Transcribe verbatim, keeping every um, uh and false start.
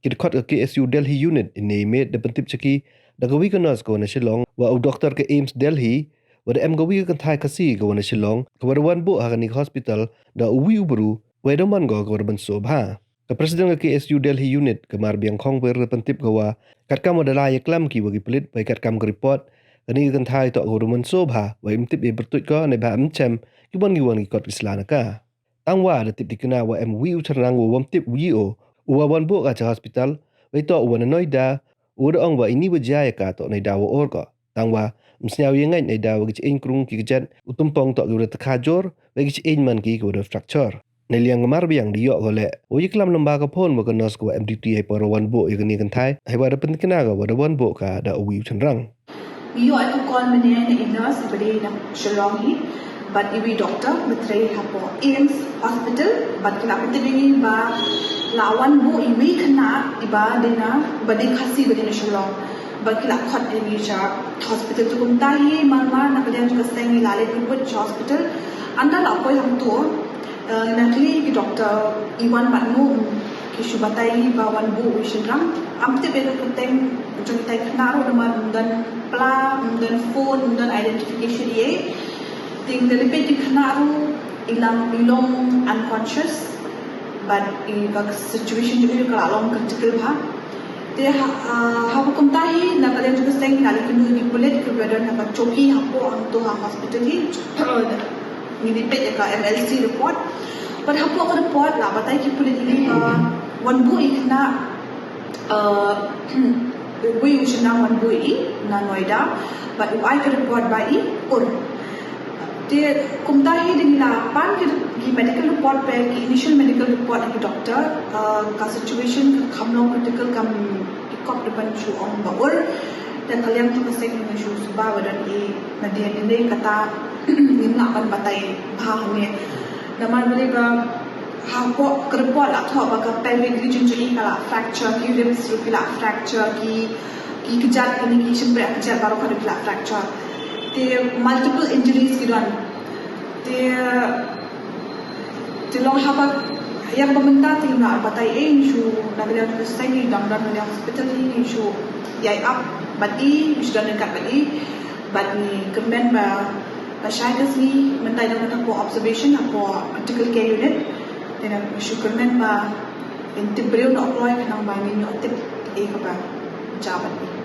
Ki dkhot ka K S U Delhi Unit ynne i miet da pyntip cha ki da kawi ka nurse kawa na Shillong wa u doctor ka AIIMS Delhi wa da em kawi ka kynthai Khasi kawa na Shillong kawa da wan booh ha kani ka hospital da uwi u bru wei da man ko kawa da mynsoo bha. Ka President ka K S U Delhi Unit ka Marbiang Khongwir da pyntip ko wa katkam wa da lai yaklam ki wa ki pulit wei katkam ka report, kani ka kynthai toh kawa da mynsoo bha wei ym tip i pyrtuid ko neibhah ym chem kiwon kiwon ki kot ki sla na ka. Tangwa da tip tikna wa em wi u chynrang wa wym tip wi o uwa wan booh ka cha hospital wei toh uwa na Noida, uwa da ong wa ini wa jia ya ka toh neida wa oor ko. Tangwa ym sñiaw yangait neida wa ki chaiñ krung ki kjat, u tympong toh kiwa da tkha joor wei ki chaiñ man ki kiwa da fracture. Neiliang ka Marbiang da yoh ko leh wow yaklam lyngba ka phone wa ka nurse kawa em duty heipor wa wan booh ya kani ka kynthai heiwa da pyntikna ko wa da wan booh ka da uwi u chynrang. Ngi yoh e ka call mynne na i nurse iwa dei na Shillong hi bad iwi doctor wa trei hapoh AIIMS Hospital bad ki la pyntip ya ngi ba la wan booh iwi khynnah iwa dei na, iwa dei Khasi iwa dei na Shillong. Bad ki la khot ya ngi cha hospital, to kumta hi mar mar na ka liang jong ka seng ngi la leit pynpait cha hospital. Ynda la poi hangto, na kylli ki doctor iwan bad nu, ki shu batai ba wan booh u chynrang. Ym tip ya ka kyrteng jong itai khynnah ruh namar ym don pla, ym don phone, ym don identification ya i. Te da lipit ki khynnah ruh i long, i long unconscious bad i ka situation jong i ka la long critical bha. Te ha, ha ka kumta hi na ka liang jong ka seng ngi la leit kynduh ki pulit kiwa don ha ka chowki hapoh hangto ha hospital hi. Ngi lipit ya ka MLC report. Bad hapoh ka report la batai ki pulit ya ngi ba wan booh i khynnah, uwi u chynrang wan booh i na Noida bad u ai ka report ba i oor. Te kumta hi da ngi la pan ki, ki medical report, pait ki initial medical report ki doctor, ka situation ka kham long critical, kam i kop da ban shu ong ba oor. Te ka liang jong ka seng ngi shu suba wa don i nadien ynne kata ngim lah ban batai bha hangne. Namar balei ba hapoh ka report la thoh ba ka pelvic region jong i ka la fracture, ki ribs ruh ki la fracture, ki, ki kjat, kini ki chynrang kjat baroh ka ruh ki la fracture. Te multiple injuries ki don. Te, te long haba, ya ba mynta te ngim lah batai e, ngi shu na ka liang jong ka seng ngi dang don na ka liang hospital hi, ngi shu yai ap bad i, ngi shu don ryngkat bad i. Bad ngi kyrmen ba, ba shai ka sngi mynta i dang hapoh observation hapoh critical care unit. Te ngi shu kyrmen ba in tip briew noh kloi khnang ba ngin yoh tip e kaba jia bad i.